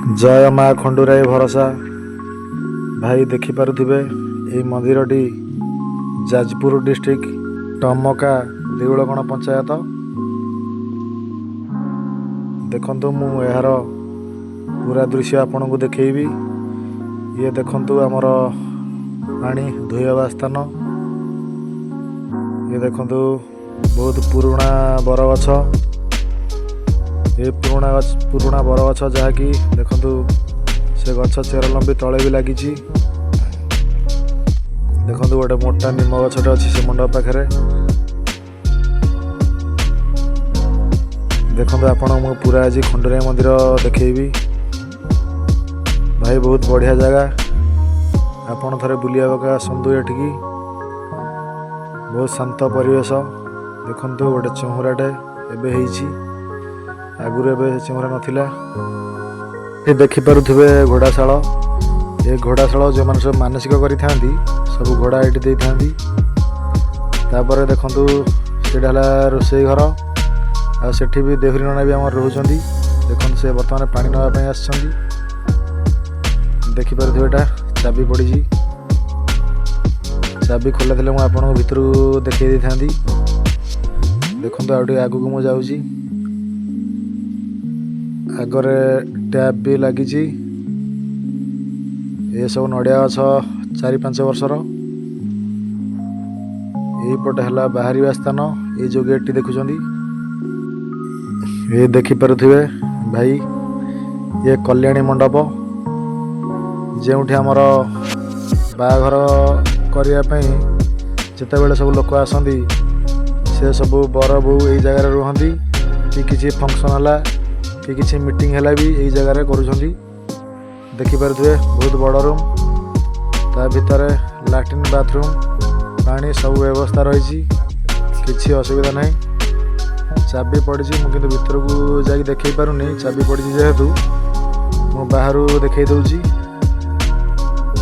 ଜୟ ମା ଖଣ୍ଡୁରାଇ ଭରସା। ଭାଇ, ଦେଖିପାରୁଥିବେ ଏଇ ମନ୍ଦିରଟି ଯାଜପୁର ଡିଷ୍ଟ୍ରିକ୍ଟ ଟମକା ଦେଉଳଗଣ ପଞ୍ଚାୟତ। ଦେଖନ୍ତୁ, ମୁଁ ଏହାର ପୁରା ଦୃଶ୍ୟ ଆପଣଙ୍କୁ ଦେଖେଇବି। ଇଏ ଦେଖନ୍ତୁ ଆମର ପାଣି ଧୋଇବା ସ୍ଥାନ। ଇଏ ଦେଖନ୍ତୁ ବହୁତ ପୁରୁଣା ବରଗଛ। ଏ ପୁରୁଣା ଗଛ, ପୁରୁଣା ବରଗଛ, ଯାହାକି ଦେଖନ୍ତୁ ସେ ଗଛ ଚେର ଲମ୍ବି ତଳେ ବି ଲାଗିଛି। ଦେଖନ୍ତୁ, ଗୋଟେ ମୋଟା ନିମ ଗଛଟେ ଅଛି ସେ ମଣ୍ଡପ ପାଖରେ। ଦେଖନ୍ତୁ ଆପଣ, ମୁଁ ପୁରା ଆଜି ଖଣ୍ଡୁରାଇ ମନ୍ଦିର ଦେଖେଇବି। ଭାଇ, ବହୁତ ବଢ଼ିଆ ଜାଗା। ଆପଣ ଥରେ ବୁଲିବାକୁ ଆସନ୍ତୁ ଏଠିକି। ବହୁତ ଶାନ୍ତ ପରିବେଶ। ଦେଖନ୍ତୁ, ଗୋଟେ ଚଉଁରାଟେ ଏବେ ହେଇଛି, ଆଗରୁ ଏବେ ଚଉଁରା ନଥିଲା। ଏ ଦେଖିପାରୁଥିବେ ଘୋଡ଼ାଶାଳ। ଏ ଘୋଡ଼ାଶାଳ, ଯେଉଁମାନେ ସବୁ ମାନସିକ କରିଥାନ୍ତି, ସବୁ ଘୋଡ଼ା ଏଇଠି ଦେଇଥାନ୍ତି। ତାପରେ ଦେଖନ୍ତୁ, ସେଇଟା ହେଲା ରୋଷେଇ ଘର। ଆଉ ସେଠି ବି ଦେହୁରୀ ନନା ବି ଆମର ରହୁଛନ୍ତି। ଦେଖନ୍ତୁ, ସେ ବର୍ତ୍ତମାନ ପାଣି ନେବା ପାଇଁ ଆସିଛନ୍ତି। ଦେଖିପାରୁଥିବେ, ଏଇଟା ଚାବି ପଡ଼ିଛି। ଚାବି ଖୋଲା ଥିଲେ ମୁଁ ଆପଣଙ୍କୁ ଭିତରକୁ ଦେଖେଇ ଦେଇଥାନ୍ତି। ଦେଖନ୍ତୁ, ଆଉ ଟିକେ ଆଗକୁ ମୁଁ ଯାଉଛି। ଆଗରେ ଟ୍ୟାପ୍ ବି ଲାଗିଛି। ଏସବୁ ନଡ଼ିଆ ଗଛ 4-5 ବର୍ଷର। ଏଇପଟେ ହେଲା ବାହାରିବା ସ୍ଥାନ, ଏଇ ଯେଉଁ ଗେଟ୍ଟି ଦେଖୁଛନ୍ତି। ଏ ଦେଖିପାରୁଥିବେ ଭାଇ, ଇଏ କଲ୍ୟାଣୀ ମଣ୍ଡପ, ଯେଉଁଠି ଆମର ବାହାଘର କରିବା ପାଇଁ ଯେତେବେଳେ ସବୁ ଲୋକ ଆସନ୍ତି, ସେ ସବୁ ବର ବୋହୂ ଏଇ ଜାଗାରେ ରୁହନ୍ତି। କି କିଛି ଫଙ୍କସନ୍ ହେଲା କି କିଛି ମିଟିଂ ହେଲା ବି ଏଇ ଜାଗାରେ କରୁଛନ୍ତି। ଦେଖିପାରୁଥିବେ, ବହୁତ ବଡ଼ ରୁମ୍। ତା ଭିତରେ ଲାଟ୍ରିନ୍, ବାଥରୁମ୍, ପାଣି ସବୁ ବ୍ୟବସ୍ଥା ରହିଛି। କିଛି ଅସୁବିଧା ନାହିଁ। ଚାବି ପଡ଼ିଛି, ମୁଁ କିନ୍ତୁ ଭିତରକୁ ଯାଇକି ଦେଖେଇ ପାରୁନି। ଚାବି ପଡ଼ିଛି ଯେହେତୁ, ମୁଁ ବାହାରୁ ଦେଖେଇ ଦେଉଛି।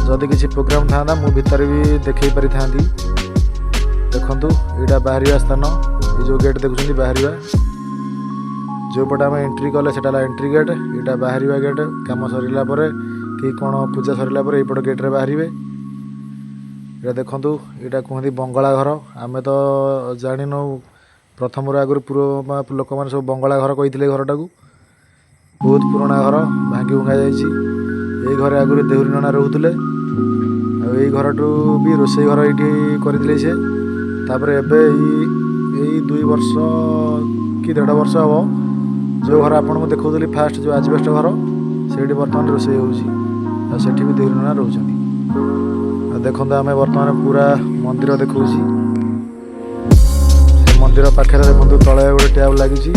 ଯଦି କିଛି ପ୍ରୋଗ୍ରାମ୍ ଥାନ୍ତା, ମୁଁ ଭିତରେ ବି ଦେଖେଇ ପାରିଥାନ୍ତି। ଦେଖନ୍ତୁ, ଏଇଟା ବାହାରିବା ସ୍ଥାନ। ଏଇ ଯେଉଁ ଗେଟ୍ ଦେଖୁଛନ୍ତି, ବାହାରିବା। ଯେଉଁପଟେ ଆମେ ଏଣ୍ଟ୍ରି କଲେ, ସେଇଟା ହେଲା ଏଣ୍ଟ୍ରି ଗେଟ୍। ଏଇଟା ବାହାରିବା ଗେଟ୍। କାମ ସରିଲା ପରେ କି କ'ଣ ପୂଜା ସରିଲା ପରେ ଏଇପଟ ଗେଟ୍ରେ ବାହାରିବେ। ଏଇଟା ଦେଖନ୍ତୁ, ଏଇଟା କୁହନ୍ତି ବଙ୍ଗଳା ଘର। ଆମେ ତ ଜାଣିନୁ ପ୍ରଥମରୁ। ଆଗରୁ ପୂର୍ବ ଲୋକମାନେ ସବୁ ବଙ୍ଗଳା ଘର କହିଥିଲେ ଏ ଘରଟାକୁ। ବହୁତ ପୁରୁଣା ଘର, ଭାଙ୍ଗି ଭୁଙ୍ଗା ଯାଇଛି। ଏଇ ଘରେ ଆଗରୁ ଦେହୁରୀ ନନା ରହୁଥିଲେ। ଆଉ ଏଇ ଘରଠୁ ବି ରୋଷେଇ ଘର ଏଇଠି କରିଥିଲେ ସେ। ତାପରେ ଏବେ ଏଇ 2 ବର୍ଷ କି ଦେଢ଼ ବର୍ଷ ହେବ, ଯେଉଁ ଘର ଆପଣଙ୍କୁ ଦେଖାଉଥିଲି ଫାଷ୍ଟ, ଯେଉଁ ଆଜବେଷ୍ଟ ଘର, ସେଇଠି ବର୍ତ୍ତମାନ ରୋଷେଇ ହେଉଛି। ଆଉ ସେଠି ବି ଦେହୁରୀ ନନା ରହୁଛନ୍ତି। ଆଉ ଦେଖନ୍ତୁ, ଆମେ ବର୍ତ୍ତମାନ ପୁରା ମନ୍ଦିର ଦେଖାଉଛି। ସେ ମନ୍ଦିର ପାଖରେ ଦେଖନ୍ତୁ, ତଳେ ଗୋଟେ ଟ୍ୟାପ୍ ଲାଗିଛି।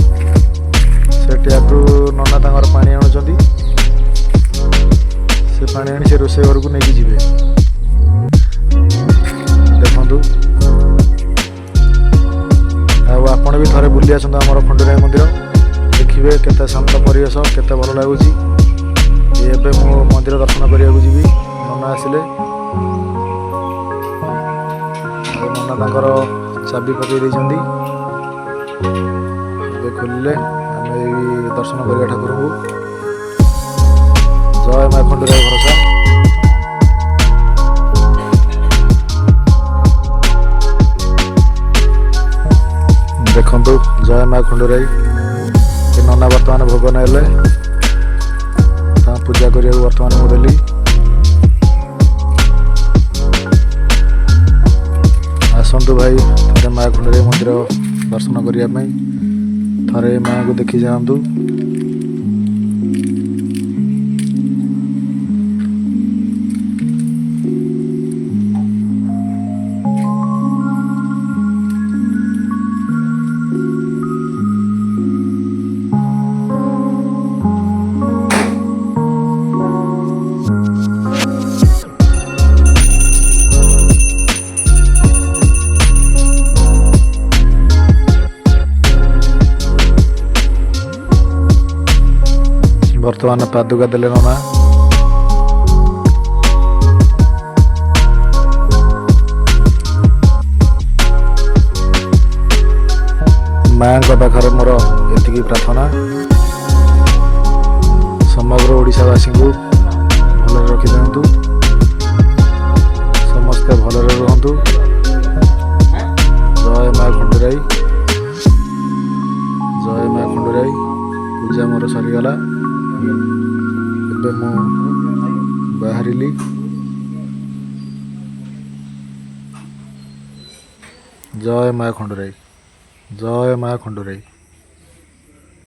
ସେ ଟ୍ୟାପ୍ରୁ ନନା ତାଙ୍କର ପାଣି ଆଣୁଛନ୍ତି। ସେ ପାଣି ଆଣି ସେ ରୋଷେଇ ଘରକୁ ନେଇକି ଯିବେ। ଦେଖନ୍ତୁ, ଆଉ ଆପଣ ବି ଥରେ ବୁଲି ଆସନ୍ତୁ ଆମର ଖଣ୍ଡୁରାଇ ମନ୍ଦିର। ଦେଖିବେ କେତେ ଶାନ୍ତ ପରିବେଶ, କେତେ ଭଲ ଲାଗୁଛି। ଏବେ ମୁଁ ମନ୍ଦିର ଦର୍ଶନ କରିବାକୁ ଯିବି ନନା ଆସିଲେ। ଆଉ ନନା ତାଙ୍କର ଚାବି ପକାଇ ଦେଇଛନ୍ତି। ଏବେ ଖୋଲିଲେ ଆମେ ଏଇ ଦର୍ଶନ କରିବା ଠାକୁରଙ୍କୁ। ଜୟ ମା ଖଣ୍ଡୁରାଇ ଭରସା। ଦେଖନ୍ତୁ, ଜୟ ମା ଖଣ୍ଡୁରାଇ। ଏ ନନା ବର୍ତ୍ତମାନ ଭୋଗ ନେଲେ। ତାଙ୍କୁ ପୂଜା କରିବାକୁ ବର୍ତ୍ତମାନ ମୁଁ ଦେଲି। ଆସନ୍ତୁ ଭାଇ, ଥରେ ମା ଖଣ୍ଡୁରାଇ ମନ୍ଦିର ଦର୍ଶନ କରିବା ପାଇଁ। ଥରେ ମାଆଙ୍କୁ ଦେଖି ଯାଆନ୍ତୁ। ବର୍ତ୍ତମାନ ପାଦୁକା ଦେଲେ ନନା। ମାଙ୍କ ପାଖରେ ମୋର ଏତିକି ପ୍ରାର୍ଥନା, ସମଗ୍ର ଓଡ଼ିଶାବାସୀଙ୍କୁ ଭଲରେ ରଖିଦିଅନ୍ତୁ, ସମସ୍ତେ ଭଲରେ ରୁହନ୍ତୁ। ଜୟ ମା ଖଣ୍ଡୁରାଇ, ଜୟ ମା ଖଣ୍ଡୁରାଇ। ପୂଜା ମୋର ସରିଗଲା, ଏବେ ମୁଁ ବାହାରିଲି। ଜୟ ମା ଖଣ୍ଡୁରାଇ, ଜୟ ମା ଖଣ୍ଡୁରାଇ।